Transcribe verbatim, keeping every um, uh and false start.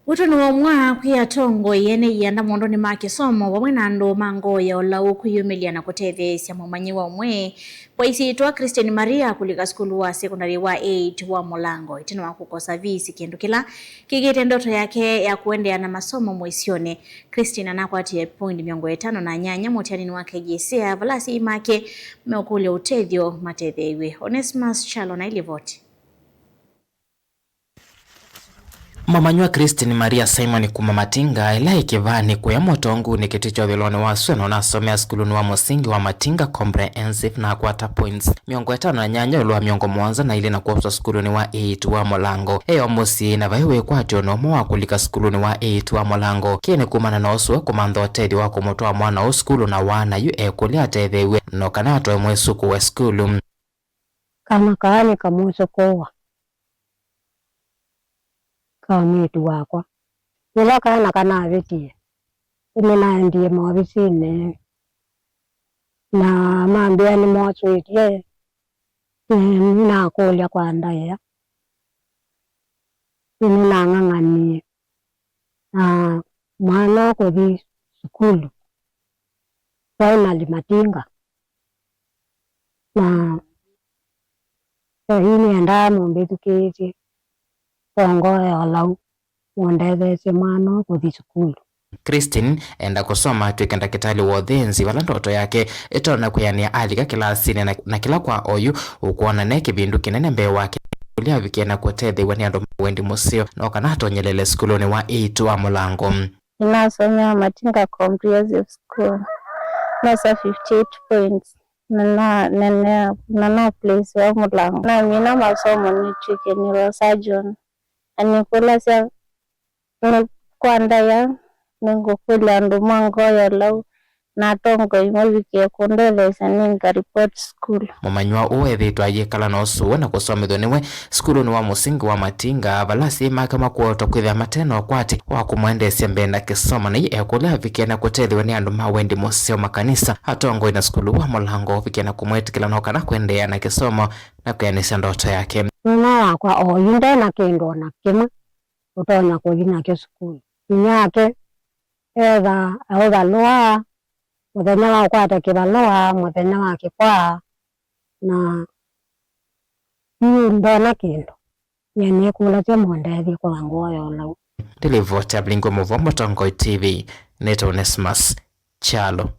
Ũtũnĩ wa mwa kwĩ atongoi ene ianda maũndũnĩ ma kĩsomo vamwe na andũ ma ngoo ya ũlau kwĩyũmĩlya na kũtetheesya mũmanyĩw'a ũmwe kwa isyĩtwa Christine Maria kũlika sukulu wa sekondalĩ wa eight wa Mũlango ĩtina wa kũkosa visi, kĩndũ kĩla kĩkĩte ndoto yake ya kũendeea na masomo mũisyonĩ. Christine anakwatie poindi mĩongo ĩtano na nyanya mũtianĩnĩ wa K J S E A, vala asyai make meũkũlya ũtethyo matetheew'e. Onesmus Chalo na ilivoti. Mũmanyĩw'a Christine Maria Simon kuma Matinga, ĩla ĩ kĩvaanĩ kũya mũtongunĩ kĩtĩ kya ũthĩlonĩ wa sua, na ũnasomea sukulunĩ wa mũsingi wa Matinga Comprehensive na akwata points mĩongo ĩtano na nyanya ĩũlũ wa mĩongo mũonza na ilĩ na kwoswa sukulunĩ wa eight wa Mũlango. E o mũsyĩ na vai wĩkwatyo na ũmwe wa kũlika sukulunĩ wa eight wa Mũlango. Kĩĩ nĩ kumana na ũsũe kũmantha ũtethyo wa kũmũtwaa mwana ũũ sukulu na waa na yu ekũlya atetheew'e no kana atwae mwĩsukũũe sukulu. Kana kaa nĩ kamũsũkũũa ka mwĩĩtu wakwa. Yĩla kana kanavĩtie, nĩnaendie maovisinĩ na mambĩa nĩmosũĩtye, nĩnakũlya kwa ndaĩa, nĩnang'ang'anie na mwana ũkũthi sukulu primary Matinga. Na yu nĩendaa mũmbĩthukĩĩsye kwa ngoo ya ũlau mũndetheesye mwana ũũ kũthi sukulu. Christine enda kũsoma atw'ĩke ndakĩtalĩ wa ũthĩnzi, vala ndoto yake ĩtonya kwĩanĩa alika kĩlasinĩ na, na kĩla kwa oyu ũkwona ne kĩvindu kĩnene mbee wake kũlya avikie na kũtetheew'a nĩ andũ ma wendi mũseo no kana atonyelele sukulunĩ wa eight wa Mũlango. Nĩnasomea Matinga Comprehensive School. Nosa fifty eight points. Na na nenea na na place wa Mũlango. Namina masomo nĩtw'ĩke neurosurgeon. Na nĩkũlasya nĩ kwa ndaĩa nĩngũkũlya andũ ma ngoo ya ũlau na atongoi mavikie kũndetheesya nĩnga report sukulu. Mũmanyĩw'a ũũ ethĩĩtwe ayĩkala na ũsũwe na kũsomethw'a nĩwe sukulunĩ wa mũsingi wa Matinga, vala asyai make makwotwa kwĩthĩa mate na ũkwati wa kũmwendeesya mbee na kĩsomo, na yu ekũlya avikie na kũtetheew'a nĩ andũ ma wendi mũseo, makanisa, atongoi na sukulu wa Mũlango ũvikie na kũmwĩtĩkĩla no kana kũendeea na kĩsomo na kwĩanĩsya ndoto yake. Mwana wakwa oyu nde na kĩndũ o na kĩmwe ũtonya kũthi nakyo sukulu. Inyake etha eũvalũa, mũthenya wa ũkwata kĩvalũa, mũthenya wa kĩkwaa, na yu ndona kĩndũ. Nyie nĩkũlasya mũndethye kwa ngoo ya ũlau. Ndilivoti ya Vilingi wa Mũvoo Mũtongoi T V, nĩtawa Onesmus Kyalo.